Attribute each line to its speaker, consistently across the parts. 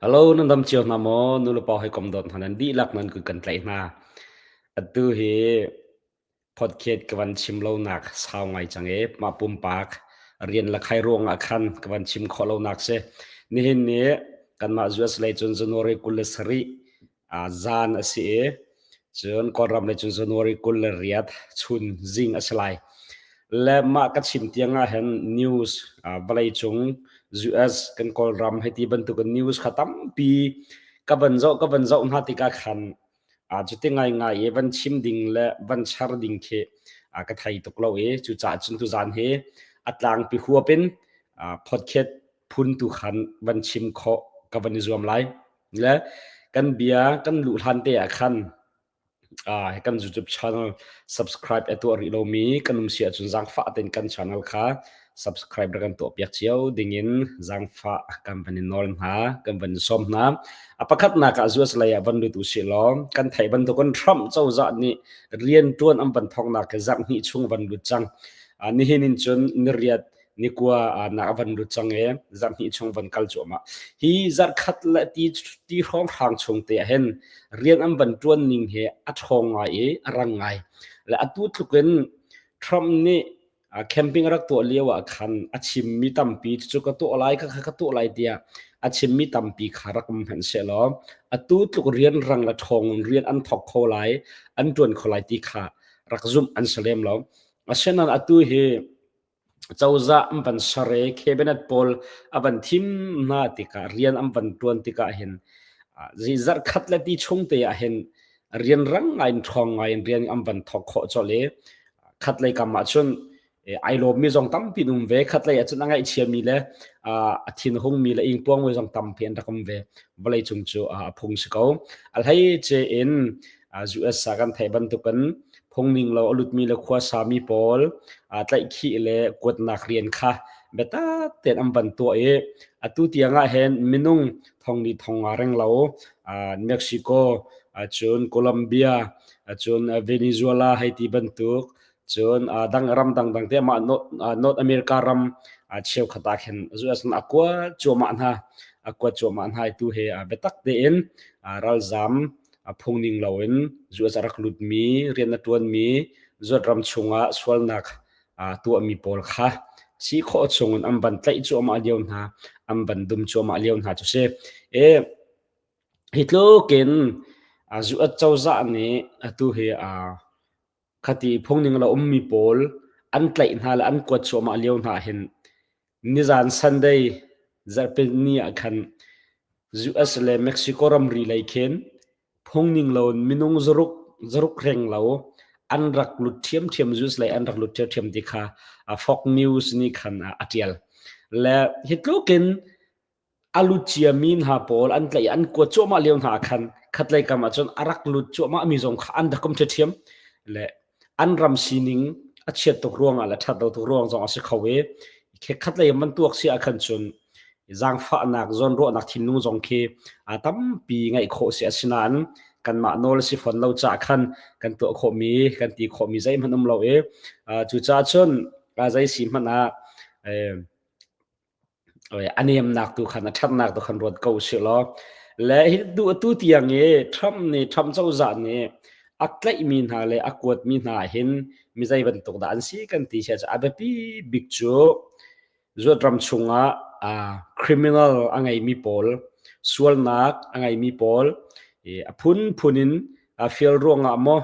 Speaker 1: Hello, nan dam cio hna maw? Nulepa hawikom dawt hna nan dihlak nan kut kan tlaih hna. Atu hi podcast ka van chim lonak sau ngai cang i mah pumpak rian le khai ruangah khan ka van chim khawh lonak si. Nihin ni kanmah US lei cun January 27 zan a si i cun Kawlram lei cun January 28 chun zing a si lai. Le mah ka chim tiang ah hin news vawleicung US kan Kawlram hei ti bantukin news kha tampi ka van zoh hna tikah khan cuti ngaingai i van chim ding le van char ding khi ka thei tuk lo i cucaah cun tuzan hi a tlangpi huap in podcast phun tu khan van chim khawh ka van i zuam lai. Le kan bia kan luh hlan te ah khan kan YouTube channel subscribe a tuah rih lomi kan um si ahcun zaangfah tein kan channel kha subscribe rak kan tuah piak cio dingin zaangfah kan van in nawl hna, kan van in sawm hna. A pakhatnak ah US lei ah van lut usih law kan theih bantukin Trump cozah nih rian ṭuan an van thawknak hi zarh hnih chung van lut cang. Nihin in cun niriat nikua nak a van lut cang i zarh hnih chung van kal cuahmah. Hi zarh khat le ti ti hrawnghrang chung te ah hin rian an van ṭuan ning hi a ṭhawng ngai i a rang ngai. Le atu tluk in Trump nih camping a rak tuah lio ah khan a chimmi tampi cu ka tuah lai kha ka tuah lai tiah a chimmi tampi kha rak um hmanh sehlaw atu tluk rian rang le ṭhawng in rian an thawk kho lai an ṭuan kho lai ti kha rak zumh an si lem lo. Asinain atu hi cozah an van ser i cabinet pawl a van thim hna tikah rian an van ṭuan tikah hin zarh khat le ti chung te ah hin rian rang ngai in ṭhawng ngai in rian an van thawk khawh colh i khatlei kam ah cun ai lawmmi zong tampi an um ve khatlei ah cun a ngaihchiami le a thinhungmi le ingpuangmi zong tampi an rak um ve vawleicung cu a phung si ko a hleice in US ah kan theih bantukin phungning lo a lutmi le khuasami pawl tlaihkhih le kuatnak rian kha biatak tein an van tuah i atu tiang ah hin minung thongli thong nga reng lo Mexico cun Colombia cun Venezuela hei ti bantuk cun dang ram dangdang te mah North America ram cheukhat ah khin US a kuat cuahmah hna a kuat cuahmah hna tu he biatak tein ralzam phungning loin US a rak lutmi rian a ṭuanmi zuat ram chungah sualnak tuahmi pawl kha si khawh chungin an van tlaih cuahmah lio hna an van dum cuahmah lio hna cu si e hi tlukin US cozah nih atu hi khati phungning lo ummi pawl an tlaih hna le an kuat cuahmah lio hna hin nizan Sunday zarhpi ni ah khan US le Mexico ramri lei khin phungning lo in minung zaruk reng lo an rak lut ṭhiamṭhiam US lei an rak lut ṭhiamṭhiam ti kha Fox News nih khan a ṭial. Le hi tlukin a lut ciami hna pawl an tlaih i an kuat cuahmah lio hna ah khan khatlei kam ah cun a rak lut cuahmah mi zong kha an rak um ṭhiamṭhiam le an ram sining a chiat tuk ruangah le ṭhat lo tuk ruang zong a si kho i khatlei man tuak si ah khan cun zaangfahnak zawnruahnak thinlung zong khi a tampi ngaih khawh si asinain kanmah nawl si fawn lo caah khan kan tuah khawhmi kan ti khawhmi zeihmanh um lo i cucaah cun zei si hmanh ah a nemnak tu khan a ṭhatnak tu khan ruat ko usih law le hi tu atu tiang i Trump nih Trump cozah nih a tlaihmi hna le a kuatmi hna hin mi zei bantuk dah an si kan ti sia cu a biapi bik cu zuat ram chungah criminal a ngeimi pawl sualnak a ngeimi pawl a phunphun in fial ruangah maw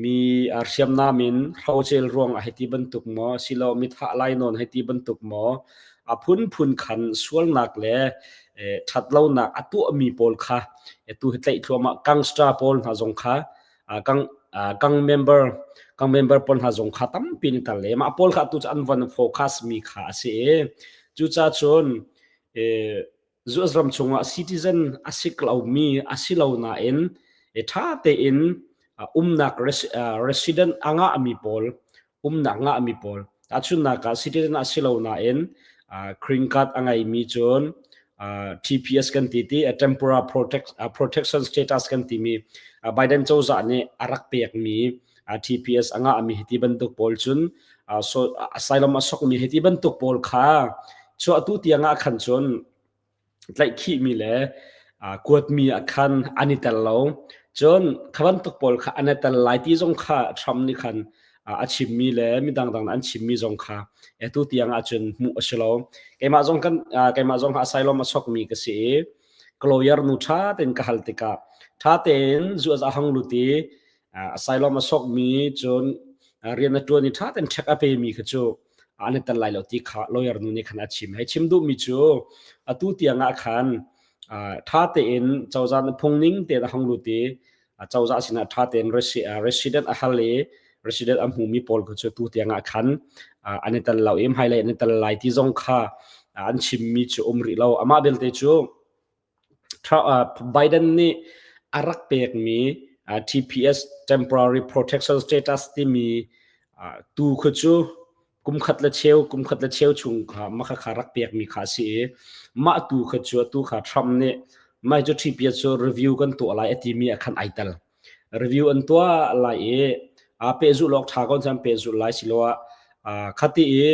Speaker 1: mi hriamnam in hrocel ruangah hei ti bantuk maw silo mi thah lainawn hei ti bantuk maw a phunphun khan sualnak le ṭhatlonak a tuahmi pawl kha tu hi tlaih thluahmah gangster pawl hna zong kha gang gang member gang member pawl hna zong kha tampi in tal le mah pawl kha tu cu an van focus mi kha a si i cucaah cun US ram chungah citizen a si lomi a si lo nain ṭha tein umnak resident a ngahmi pawl umnak ngahmi pawl tahchunhnak ah citizen a si lo nain green card a ngeimi cun TPS kan ti ti temporary protection status kan timi Biden cozah nih a rak pekmi TPS a ngahmi hi ti bantuk pawl cun asylum a sokmi hi ti bantuk pawl kha cu atu tiang ah khan cun tlaihkhihmi le Kuatmi ah khan an i tel lo. Cun kha bantuk pawl kha an i tel lai ti zong kha Trump nih khan a chimmi le midang dang an chimmi zong kha atu tiang ahcun hmuh a si lo. Keimah zong kan keimah zong asylum a sokmi ka si i ka lawyer nu ṭha tein ka hal tikah ṭha tein zuaz a hang lut i asylum a sokmi cun rian a ṭuan i ṭha tein check a pemi kha cu an i tel lai lo ti kha lawyer nu nih khan a chim. Hei chim duhmi cu atu tiang ah khan ṭha tein cozah phung ning tein a hung lut i cozah sinah ṭha tein resident a hal i resident a hmumi pawl kha cu tu tiang ah khan an i tel lo i hmailei an i tel lai ti zong kha an chimmi cu um rih lo. Amah belte cu Biden nih a rak pekmi TPS Temporary Protection Status timi tu kha cu kum khat le cheu chung kha mah kha rak pekmi kha a si i mah tu kha cu atu kha Trump nih mah cu TPS cu review kan tuah lai a timi ah khan ai tel. Review an tuah lai i pehzulh awk ṭha ko cun pehzulh lai siloah khati i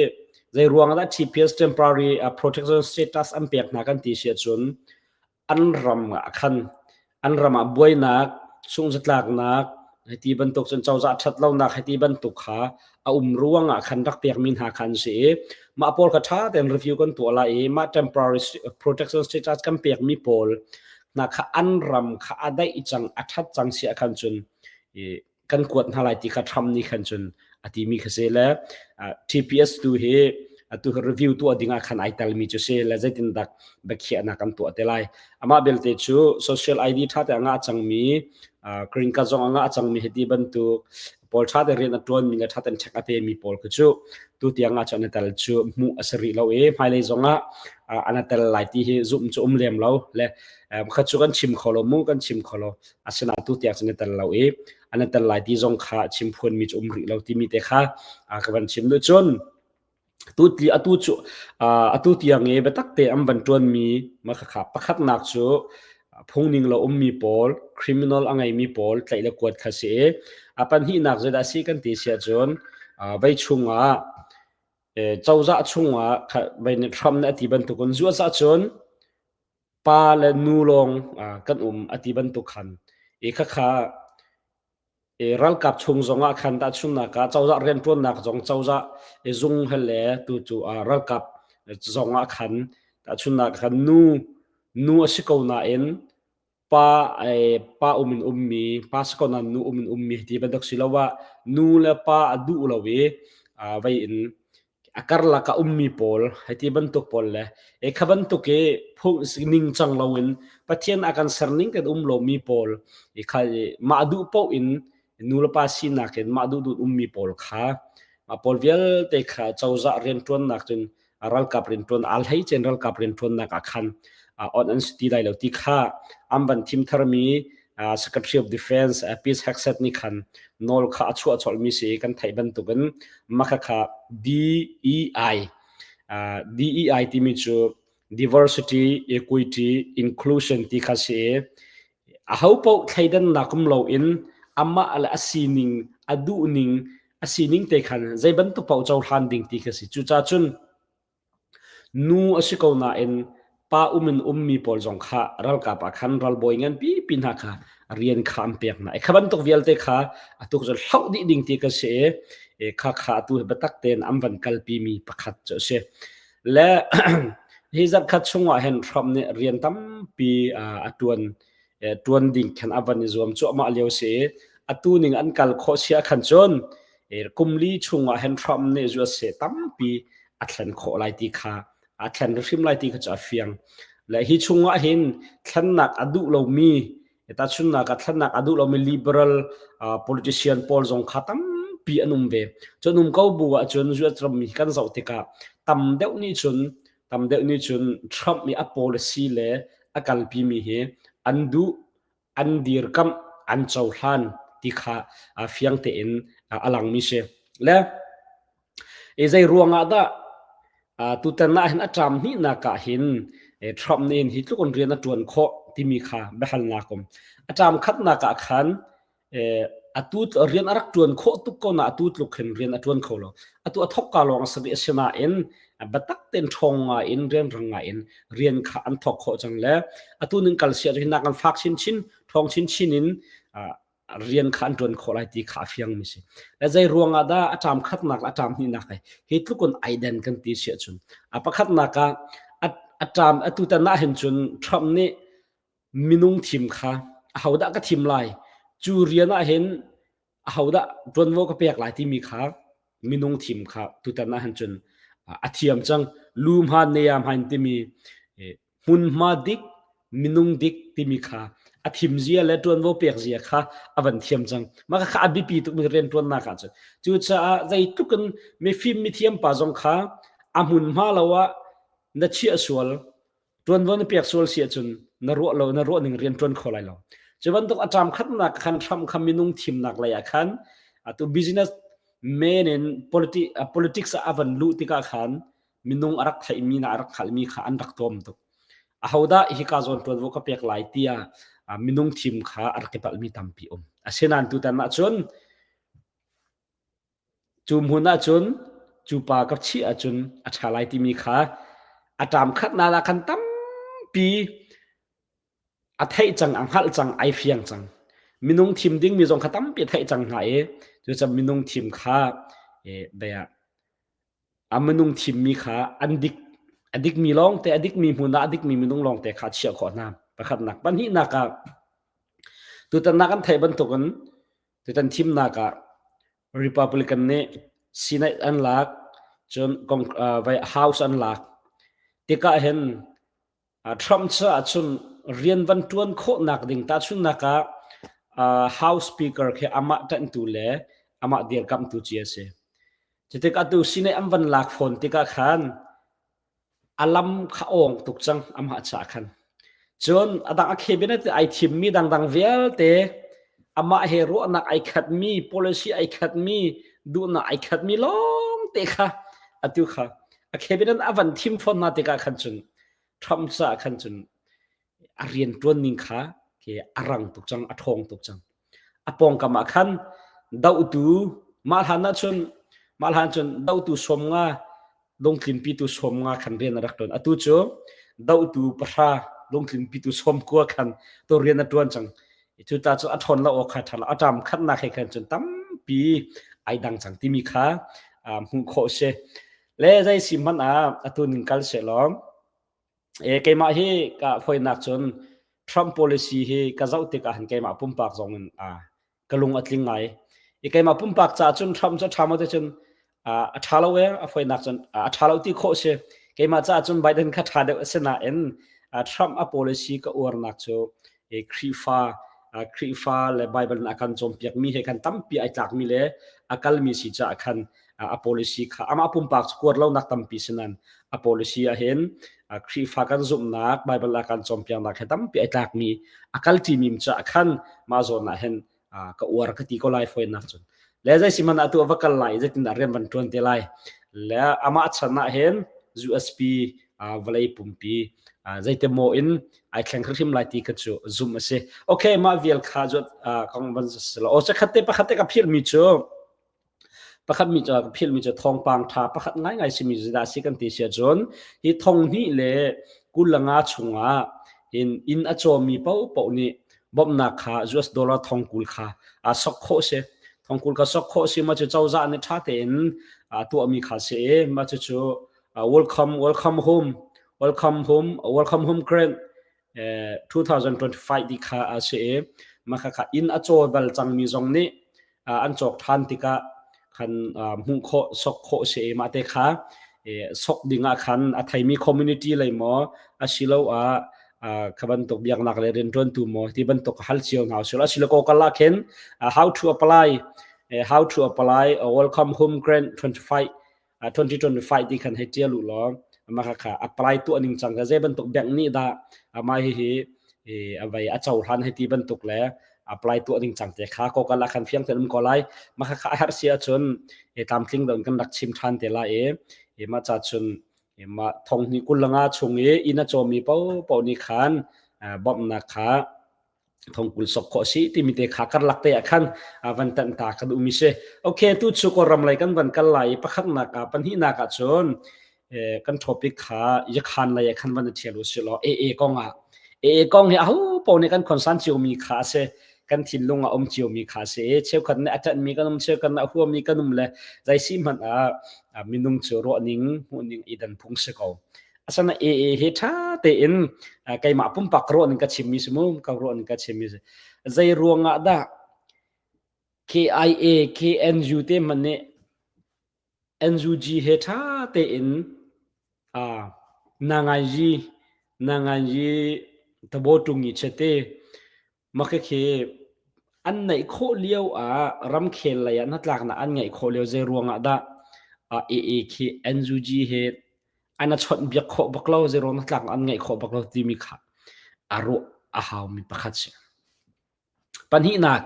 Speaker 1: zei ruang ah dah TPS temporary protection status an pek hna kan ti si ahcun an ram ah khan an ram ah buainak sungzatlaknak hiti bantuk cun cozah ṭhat lonak hiti bantuk kha a um ruang ah khan rak pekmi hna kha an si i mah pawl kha ṭha tein review kan tuah lai i mah temporary protection status kan pekmi pawl hna kha an ram kha a daih cang a ṭhat cang si ah khan cun i kan kuat hna lai ti kha Trump nih khan cun a timi kha si le TPS tu hi atu review tuah ding ah khan ai telmi cu si le zeitin dak biakhiahnak kan tuah te lai. Amah belte cu social ID ṭha te a ngah cangmi green card zong a ngah cangmi hiti bantuk pawl ṭha te rian a ṭuanmi le ṭha ten check a pemi pawl kha cu tu tiang ah cun an tel cu hmuh a si rih lo i hmailei zong ah an tel lai ti hi zumh cu um lem lo le kha cu kan chim kho lo mu kan chim kho lo. Asinain tu tiang cun an tel lo i an tel lai ti zong kha chim phuanmi cu um rih lo timi te kha ka van chim duh. Cun atu cu atu tiang i biatak te an van ṭuanmi ma khakha pakhatnak cu phungning lo ummi pawl criminal a ngeimi pawl tlaih le kuat kha si i a pahnihnak zeidah a si kan ti si ahcun vei chungah cozah chungah vei nih Trump nih a ti bantukin US ahcun pa le nu lawng kan um a ti bantuk khan i khakha i ralkap chung zongah khan tahchunhnak ah cozah rianṭuannak zong cozah i zung he le tu cu ralkap zongah khan tahchunhnak khan nu nu a si ko nain pa pa um in ummi pa si ko nain nu um in ummi ti bantuk siloah nu le pa a duh lo i vei in a karlak ah ummi pawl hiti bantuk pawl le e kha bantuk i phung ningcang loin Pathian a kan ser ning kan um lomi pawl i kha mah duh paoh in nu le pa sinak in mah duh duh ummi pawl kha mah pawl vialte kha cozah rianṭuannak cun ralkap rianṭuan al hlei cen ralkap rianṭuannak ah khan on an si ti lai lo ti kha an van thim tharmi Secretary of Defense Pete Hegseth nih khan nawl kha a chuah cawlhmi si kan theih bantukin mah kha DEI DEI timi cu Diversity, Equity, Inclusion ti kha si i aho paoh thleidannak um loin amah le a sining a duhning a sining te khan zei bantuk paoh cohlan ding ti kha si. Cucaah cun Nu a si ko nain pa um in ummi pawl zong kha ralkap ah khan ralbawi nganpi pi hna kha rian kha an pek hna. Kha bantuk vialte kha atu cu hloh dih ding ti ka si i kha kha atu hi biatak tein an van kalpi mi pakhat cu a si. Le hi zarhkhat chungah hin Trump nih rian tampi a tuan tuan ding khan a van i zuam cuahmah lio si i atu ning an kal khawh sia khan cun kum li chungah hin Trump nih USA tampi a thlen khawh lai ti kha a thlen hrim lai ti kha cu a fiang. Le hi chungah hin thlennak a duh lomi tahchunnak ah thlennak a duh lomi liberal politician pawl zong kha tampi an um ve. Cun um ko bu ahcun US ram hi kan zoh tikah tam deuh nih cun tam deuh nih cun Trump nih a policy le a kalpimi hi an duh an dirkamh an cohlan ti kha fiang tein a langmi si. Le zei ruangah dah tutan ah hin a ṭam hnihnak ah hin Trump nih hin hi tluk in rian a ṭuan khawh timi kha biahalnak um. A ṭam khatnak ah khan atu rian a rak ṭuan khawh tuk ko na atu tluk hin rian a ṭuan kho lo. Atu a thawkka lawng a si rih asinain. Biatak tein ṭhawng ngai in rianrang ngai in rian kha an thawk khawh cang le atu ning kal sia cu hi nak an fak chinchin ṭhawng chinchin in rian kha an ṭuan khawh lai ti kha a fiang mi si. Le zei ruang ah dah a ṭam khatnak le a ṭam hnihnak he hi tluk in ai den kan ti si ahcun a pakhatnak ah a ṭam atu tan ah hin cun Trump nih minung thim kha ahodah ka thim lai cu rian ah hin ahodah ṭuanvo ka pek lai timi kha minung thim kha tutan ah hin cun a thiam cang. Lu hmaan ne ya hmaan timi hmunhma dik minung dik timi kha a thim zia le ṭuanvo pek zia kha a van thiam cang. Mah kha a biapi tuk mi rianṭuannak ah cun. Cucaah zeitluk in mifim mithiam pa zong kha a hmunhma lo ah na chiah sual ṭuanvo na pek sual si ahcun na ruah lo na ruah ning rian ṭuan kho lai lo. Cu bantuk a ṭam khatnak khan hram kha minung thimnak lei ah khan atu business man in politics ah a van luh tikah khan minung a rak theihmi na a rak hngalhmi kha an rak tlawm tuk. Ahodah hika zawn ṭuanvo ka pek lai tiah minung thim kha a rak i palhmi tampi um. Asinain tutan ahcun Cu hmun ahcun cu pa ka chih ahcun a ṭha lai timi kha a ṭam khatnak ah khan tampi a theih cang, a hngalh cang, ai fiang cang. Minung thim dingmi zong kha tampi a theih cang hna i cucaah minung thim kha bia a minung thimmi kha an dik a dikmi lawngte a dikmi hmun ah a dikmi minung lawngte kha a chiah khawh hna. Pakhatnak. Pahnihnak ah tutan nak kan theih bantukin Tutan thimnak ah Republican nih Senate an lak, cun House an lak. Tikah hin Trump caah cun rian van ṭuan khawhnak ding tahchunhnak ah House Speaker khi amah ṭanhtu le amah dirkamhtu ci a si. Cutik atu Senate an van lak fawn tikah khan a lam kha awng tuk cang amah caah khan. Cun a dang a cabinet ai thimmi dangdang vialte amah he ruahnak ai khatmi, policy ai khatmi, duhnak ai khatmi lawngte kha atu kha a cabinet a van thim fawn hna tikah khan cun Trump caah khan cun a rian ṭuan ning kha ke a rang tuk cang, a ṭhawng tuk cang. A pawngkam ah khan dohtu mah hlan ahcun mah hlan cun dohtu 50 lungtlinpitu 50 khan rian a rak ṭuan. Atu cu dohtu 10 lungtlinpitu 90 khan to rian a ṭuan cang. Cu ta cu a ṭhawn lo awk kha ṭha lo. A ṭam khatnak he khan cun tampi ai dang cang timi kha hmuh khawh si. Le zei si hmanh ah atu ning kal sehlaw Keimah hi ka fawinak cun Trump policy hi ka zoh tikah hin keimah pumpak zong in ka lung a tling ngai. I keimah pumpak caah cun Trump cu a ṭha maw ti cun a ṭha lo ee, a fawinak cun a ṭha lo ti khawh si. Keimah caah cun Biden kha ṭha deuh a si nain Trump a policy ka uarnak cu Khrihfa Khrihfa le Bible in a kan cawnpiakmi he khan tampi ai tlakmi le a kalmi si caah khan a policy kha amah pumpak cu kuar lonak tampi si nain a policy ah hin Khrihfa kan zumhnak Bible a kan cawnpiaknak he tampi ai tlakmi a kalṭimi caah khan mah zawn ah hin ka uar ka ti ko lai fawinak cun le zei si hmanh ah tu a va kal lai zeitindah rian van ṭuan te lai le amah chan ah hin USP vawlei pumpi zeite maw in ai thleng hrimhrim lai ti kha cu zumh a si. Okay, mah vial kha cu kong van si lo. O chakhat te pakhat te ka philh mi cu pakhat mi cu ka philh mi cu thawngpang tha pakhat ngaingai simi zeidah si kan ti sia cun hi thong hnih le 25 chungah in inn a cawmi paohpaoh nih bawmhnak kha US dollar 10,000 kha a sok khawh si. 10,000 kha sok khawh si ma cu cozah nih ṭha tein tuahmi kha si i mah cucu welcome welcome home welcome home welcome home grant 2025 ti kha a si i mah kha inn a caw bal cangmi zong nih an cawk ṭhan tikah khan hmuh khawh sok khawh si i mah te kha sok ding ah khan a theimi community lei maw asiloah kha bantuk biaknak le rianṭuantu maw ti bantuk hal cio hna usih asilo ko kal ah khin how to apply how to apply welcome home grant 25 2025 ti khan hei ṭial u law mah kha apply tuah ning cang ka zei bantuk bank nih dah mah hihi a vai a cohlan hei ti bantuk le apply tuah ning cang te kha ko kal ah khan fiang ten um ko lai mah kha a herh si ahcun tlamtling don kan rak chim ṭhan te lai i mah ca cun mah 2025 chung i inn a cawmi paohpaoh nih khan bawmhnak kha 10,000 sok khawh si timi te kha karlak te ah khan van tanh ta kan um i si. Okay, tu chu Kawlram lei kan van kal lai i pakhatnak ah pahnihnak ah cun Kan topic kha yakhan lei ah khan van i ṭhial u sih law AA kong ah AA kong hi aho paoh nih kan concern ciomi kha a si. Kan thinlung ah um ciomi kha a si i cheukhat nih a ṭanhmi kan um, cheukhat nih a huami kan um le zei si hmanh ah minung cu ruahning, hmuhning i dan phung si ko. Asana AA hi ṭha tein keimah pumpak ruahning ka chimmi si mu, ka ruahning ka chimmi si. Zei ruangah dah KIA, KNU te hmanh nih NUG he ṭha tein nangayi nangayi tabotungi chete makhikhi an neih khawh lio ah ramkhel lei ah hnatlaknak an ngeih khawh lio zei ruangah dah AA khi NUG he an a chawnh biak khawh bak lo zei ruang hnatlaknak an ngeih khawh bak lo timi kha a ruah a haumi pakhat si. Pahnihnak,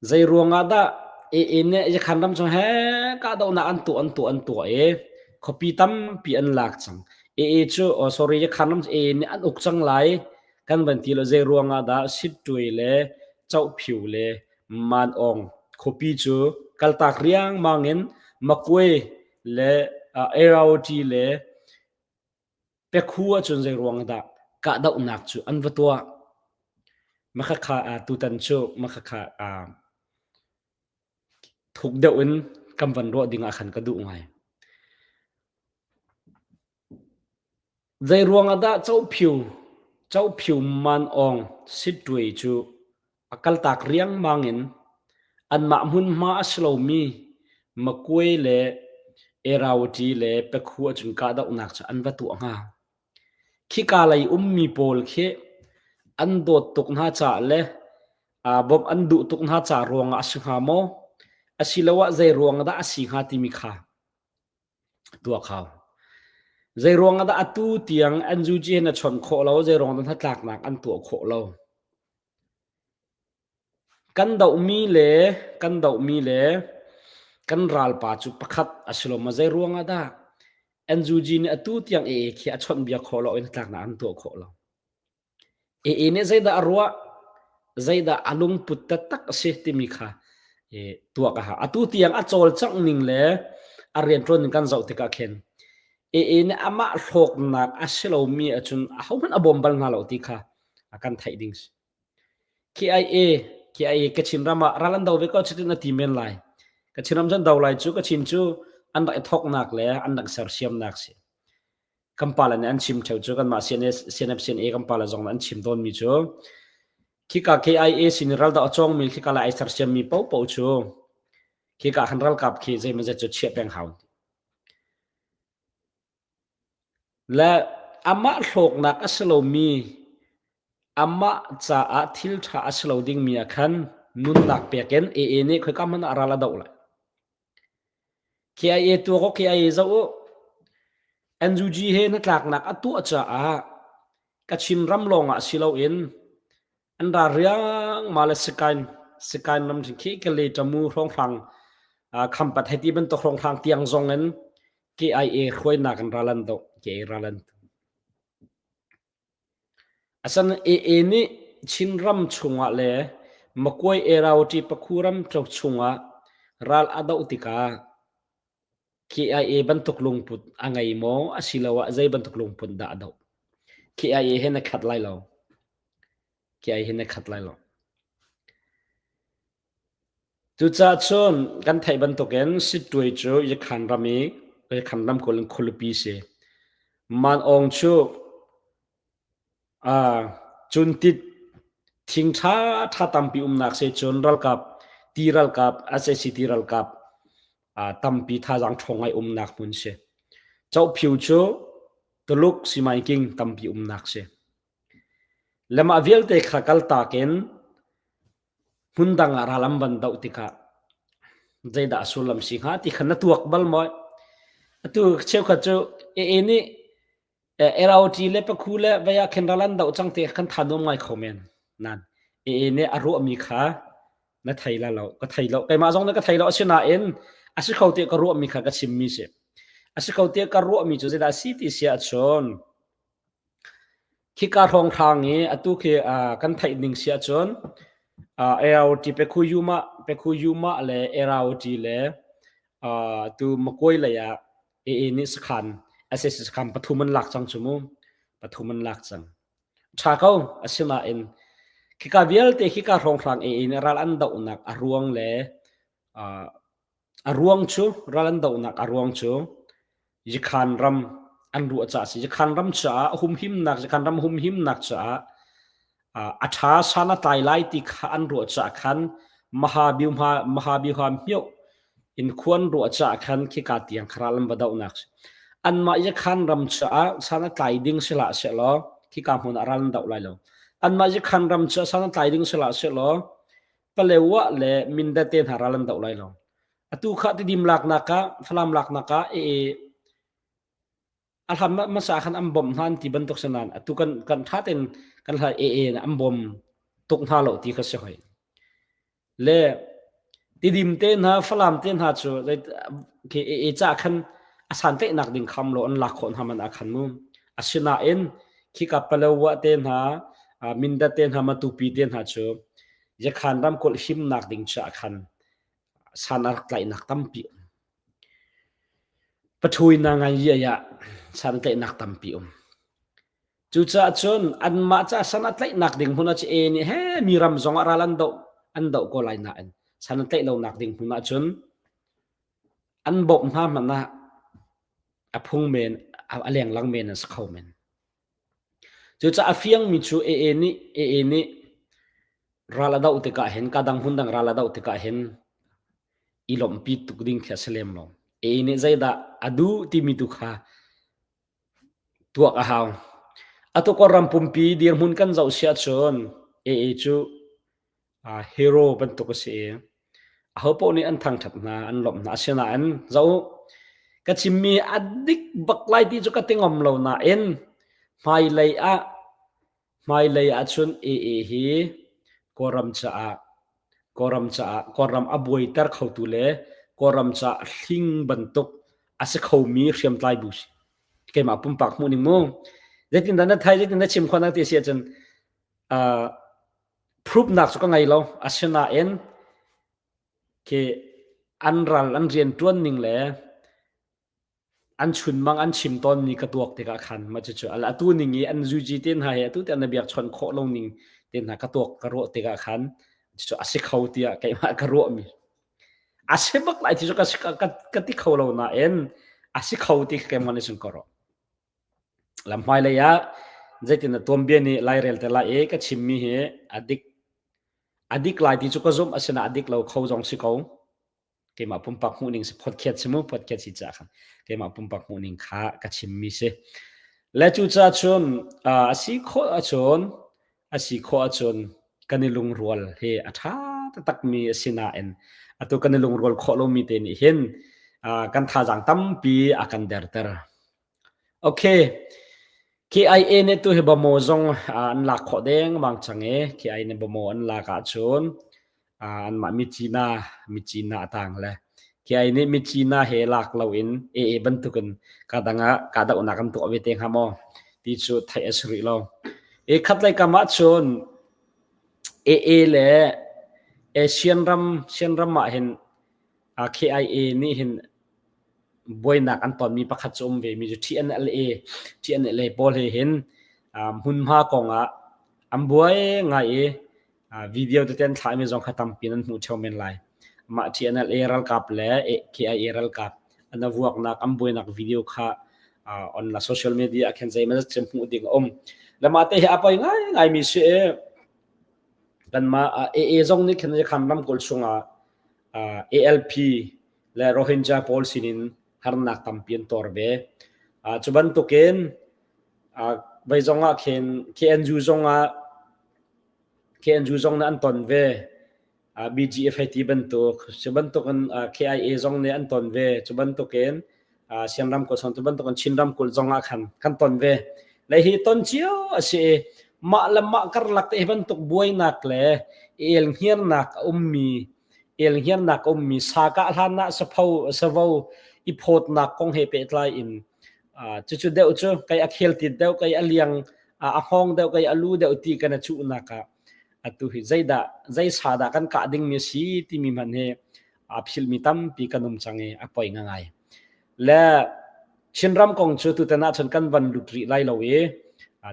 Speaker 1: zeiruang ah dah AA nih Yakhan ram chung he kahdohnak an tuah an tuah an tuah i khuapi tampi an lak cang. AA cu oh sorry Yakhan ram cu AA nih an uk cang lai kan van ti lo zeiruang ah dah Sittwe le Cohphiu le Manawng khuapi cu kaltak riangmang in Makwe le uh, Airauti le Pekhu ahcun zeiruang dah kahdohnak cu an va tuah? Makhakha tutan cu makhakha thuk deuh in kan van ruah ding ah khan ka duh ngai. Zeiruang ah dah Cophiu Cophiu Man Aung Sittwe cu a kaltak riangmang in anmah hmunhma a si lomi Makwe le Erawati le Pekhu ahcun kahdohnak cu an va tuah hnga. Khika lei ummi pawl khi an dawt tuk hna caah le bawmh an duh tuk hna ca ruangah a si hnga maw? Asiloah zei ruang dah a si hnga timi kha tuak hau. Zei ruang ah dah atu tiang NUG hin a chawnh khawh lo, zei ruang dah hnatlaknak an tuah khawh lo. Kan dohmi le kan dohmi le kan ralpa cu pakhat a si lo ma zei ruang ah dah NUG nih atu tiang AA khi a chawnh bia khawh lo in hnatlaknak an tuah khawh lo. AA nih zeidah a ruah, zeidah a lungput taktak a si timi kha tuak a hau. Atu tiang a cawlcangh ning le a rianṭuan ning kan zoh tikah khin AA nih amah hlawknak a si lomi ahcun ahohmanh a bawm bal hna lo ti kha a kan theih ding si. KIA, KIA Kachin ram ah ral an do ve ko cutin a ti men lai. Kachin ram cun do lai cu Kachin cu an rak i thawknak le an rak sersiamnak si. Kan pale nih an chim theo cu kanmah CNF CNA kan pale zong nih an chim tawnmi cu khika KIA sin i raldoh a cawngmi khika le ai sersiammi paohpaoh cu khika khan ralkap khi zeimawzat cu chiah peng hau. Le amah hlawknak a si lomi amah caah thil ṭha a si lo dingmi ah khan nunnak pek in AA nih khoika hmanh ah ral a doh lai. KIA tuak awk KIA zoh u. NUG he hnatlaknak a tuah caah Kachin ram lawngah si loin an ra riangmang le Sakain Sakain ram khi Kale Tamu hrawnghrang Khampat hei ti bantuk hrawnghrang tiang zong in KIA hruainak in ral an doh KIA ral an Asan AA nih Chinram chungah le Makuai Erawti Pakhu ram chungah ral a doh tikah KIA bantuk lungput a ngei maw asiloah zei bantuk lungput dah a doh? KIA he na khat lai lo. KIA he na khat lai lo. Cucaah cun kan theih bantukin Sittwe cu Yakhan ram i Yakhan ramkulh in khualipi si. Man Aung cu cuntit thing ṭhaṭha tampi umnak si cun ralkap ti ralkap sac ti ralkap tampi thazaang ṭhawng ngai umnak hmun si. Cohphiu cu Tuluk simaiking tampi umnak si. Le mah vialte kha kaltak in Hmundang ah ral an van doh tikah zeidah a sullam si hnga ti kha na tuak bal maw? Atu cheukhat cu AA nih ROT le Pakhu le vei ah khin ral an doh cang ti kan tha nuam ngai kho men. Nan AA nih a ruahmi kha na thei la lo. Ka thei lo. Keimah zong nih ka thei lo. Asinain a si kho tiah ka ruahmi kha ka chimmi si. A si kho tiah ka ruahmi cu zeidah a si ti si ahcun Khika hrawnghrang i atu khi kan theih ning si ahcun ART Pekhuyuma Pekhuyuma le ART le tu Makuai lei ah AA nih sakhan SAC sakhan pathum an lak cang cu mu. Pathum an lak cang. Ṭha ko asinain khika vialte khika hrawnghrang e in ral an dohnak a ruang le a ruang cu ral an dohnak a ruang cu Yakhan ram an ruah caah a si. Yakhan ram caah humhimnak Yakhan ram humhimnak caah a ṭha san a tlai lai ti kha an ruah caah khan Mahabyuha Mahabyuha hmioh in khua an ruah caah khan khika tiang kha ral an va dohnak si. Anmah Yakhan ram caah san a tlai ding si hlah sehlaw khika hmun ah ral an doh lai lo. Anmah Yakhan ram caah san a tlai ding si hlah sehlaw Palewa le Mindat te hna ral an doh lai lo. Atu kha Tidim laknak ah, Falam laknak ah e a hlam hmasa khan an bawmh hna an ti bantuk si nain atu kan kan ṭha tein kan hla AA an bawm tuk hna lo ti kha si hoi. Le Tidim te hna, Falam te hna cu khi AA ca khan a santlaihnak ding kham lo an lak khawh hna man ah khan mu. Asinain khika Palawa te hna, Mindat te hna, Matupi te hna cu Yakhan ramkulh himnak ding caah khan san a rak tlaihnak tampi um. Pathui na ngai iai ah san tlaihnak tampi um. Cucaah cun anmah ca san a tlaihnak ding hmun ah cu e nih he mi ram zong ah ral an doh an doh ko lai nain san an tlaih lonak ding hmun ah cun an bawmh hna hmanh ah a phung men a lenglang men an si kho men. Cucaah a fiangmi cu AA nih AA nih ral a doh tikah hin ka dang hmun dang ral a doh tikah hin i lawmhpi tuk ding khi a si lem lo. AA nih zeidah a duh timi tu kha tuak a hau. Atu Kawlram pumpi dirhmun kan zoh si ahcun AA cu hero bantuk a si i ahopaoh nih an thangṭhat hna, an lawmh hna. Asinain zoh u, ka chimmi a dik bak lai ti cu ka ti ngam lo nain hmailei ah hmailei ahcun AA hi Kawlram caah Kawlram caah Kawlram a buaiter khotu le Kawlram caah hling bantuk a si khomi hriamtlai bu si. Keimah pumpak hmuh ning mu. Zeitindah na thai, zeitindah chim khawh na ti si ahcun uh, proof-nak cu ka ngei lo. Asinain khi an ral an rianṭuan ning le an chunmang an chim tawnmi ka tuak tikah khan mah cucu atu ning i an zuji te hna he atu tiang na biakchawnh khawh lo ning te hna ka tuak ka ruah tikah khan cucu a si kho tiah keimah ka ruahmi a si bak lai ti cu ka, ka, ka ti kho lo nain a si kho ti keimah nih cun ka ruah. Lam hmailei ah zeitin na tuanbia nih lairel te lai i ka chimmi hi a dik a dik lai ti cu ka zumh asinain a dik lo kho zong si ko. Keimah pumpak hmuhning si podcast si mu podcast si caah khan keimah pumpak hmuhning kha ka chimmi si. Le cucaah cun a si khawh ahcun a si khawh ahcun kan i lungrual hi a ṭha taktakmi a si nain atu kan i lungrual khawh lomi te nih hin kan thazaang tampi a kan derter. Okay. KIA nih tu hi Bamo zong an lak khawh dengmang cang i KIA nih Bamo an lak ahcun anmah Myitkyina Myitkyina a tang le KIA nih Myitkyina he lak loin AA bantukin kadang ah kahdohnak an tuah ve te hnga maw ti cu theih a si rih lo. E khatlei kam ahcun AA le Asian ram Sian ram ah hin KIA nih hin buainak an tonmi pakhat cu um ve mi cu TNLA TNLA pawl he hin hmunhma kong ah an buai ngai i video tete an thlahmi zong kha tampi nan hmuh ṭheo men lai. Mah TNLA ralkap le KIA ralkap an vuaknak an buainak video kha on la social media ah khan zeimawzat cem hmuh ding a um. Le mah te hi a poi ngaingai mi si i kanmah AA zong nih khan khan ramkulh chungah ALP le Rohingya pawl sinin harnak tampi an tor ve. Cu bantukin voi zong ah khin KNU zong ah KNU zong nih an ton ve. BGF hei ti bantuk cu bantukin KIA zong nih an ton ve. Cu bantukin Sian ramkulh chung cu bantukin Chin ramkulh zong ah khan kan ton ve. Le hi ton cio a si i mah le mah karlak te hi bantuk buainak le elhngiarnak a ummi elhngiarnak a ummi sa kah hlan ah sapho savo i phawtnak kong he pehtlai in cucu deuh cu kei a khel tit deuh kei a liang a hngawng deuh kei a lu deuh ti kan a cuhnak ah atu hi zeidah zei sa dah kan kah dingmi a si timi hmanh hi a philmi tampi kan um cang i a poi ngai le. Chinram kong cu tutan ahcun kan van lut rih lai lo i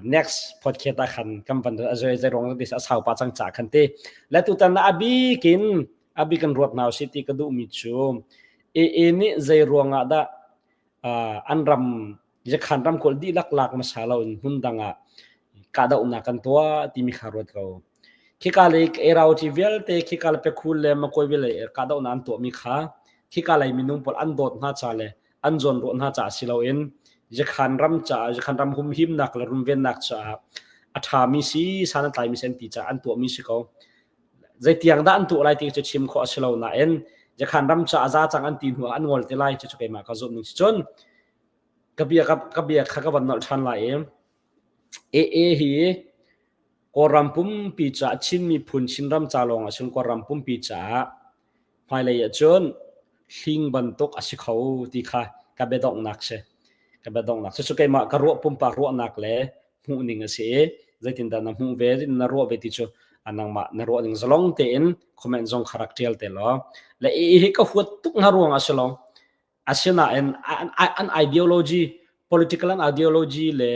Speaker 1: next podcast ah khan kan van a zei zei ruang a sau pa cang ca khan ti. Le tutan ah a bik in a bik in ruat hna usih ti ka duhmi cu AA nih zei ruang ah dah an ram Yakhan ramkulh dihlak lak hmasa loin hmun dang ah kahdohnak kan tuah timi kha ruat ko. Khika lei Erauti vialte khika le Pekhul le Makoi vialte kahdohnak an tuahmi kha khika lei minung pawl an dawt hna ca le an zawnruah hna caah si loin Yakhan ram caah Yakhan ram humhimnak le runvennak caah a ṭhami si san a tlaimi si an ti caah an tuahmi si ko. Zeitiang dah an tuah lai ti cu chim khawh a si lo nain Yakhan ram caah za cang an ti hnu ah an ngol te lai cucu keimah ka zumh ning si cun ka bia ka bia kha ka van nolh ṭhan lai i AA hi Kawlram pumpi caah Chin miphun Chinram ca lawng ah cun Kawlram pumpi caah hmailei ahcun hling bantuk a si kho ti kha ka biadonghnak si. Ka biadonghnak. Cucu keimah ka ruah pumpak ruahnak le hmuhning a si i zeitindah na hmuh ve na ruah ve ti cu nangmah na ruah ning zalong tein comment zong kha rak ṭial te law le hi ka huat tuk hna ruang ah si lo. Asinain an ideology, political an ideology le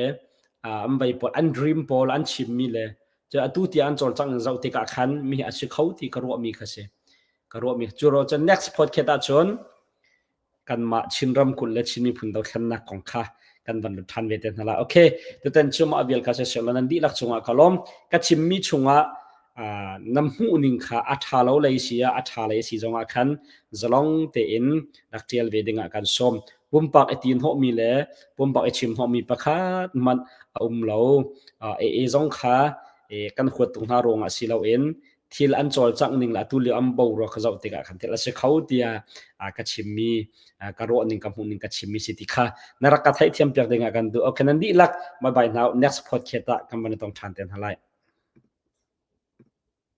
Speaker 1: an vei pawl, an dream pawl an chimmi le cu atu tiang an cawlcangh in zoh tikah khan mi a si kho ti ka ruahmi kha si. Ka ruahmi cu ro cun next podcast ahcun kanmah Chin ramkulh le Chin miphun dothlennak kong kha kan van lut ṭhan ve te hna lai. Okay, tutan cu mah vial kha si lo nan dihlak cungah ka lawm. Ka chimmi chungah na hmuh ning kha a ṭha lo lei si ah a ṭha lei si zongah khan zalong tein rak ṭial ve dingah kan sawm. Pumpak i tin hnawhmi le pumpak i chim hnawhmi pakhat hmanh a um lo. AA zong kha kan huat tuk hna ruangah si loin thil an cawlcangh ning le atu lio an boruak ka zoh tikah khan thil a si kho tiah ka chimmi ka ruah ning ka hmuh ning ka chimmi si ti kha na rak ka theihthiam piak dingah kan duh. Okay, nan dihlak bye bye now next podcast ah kan van i tong ṭhan te hna lai.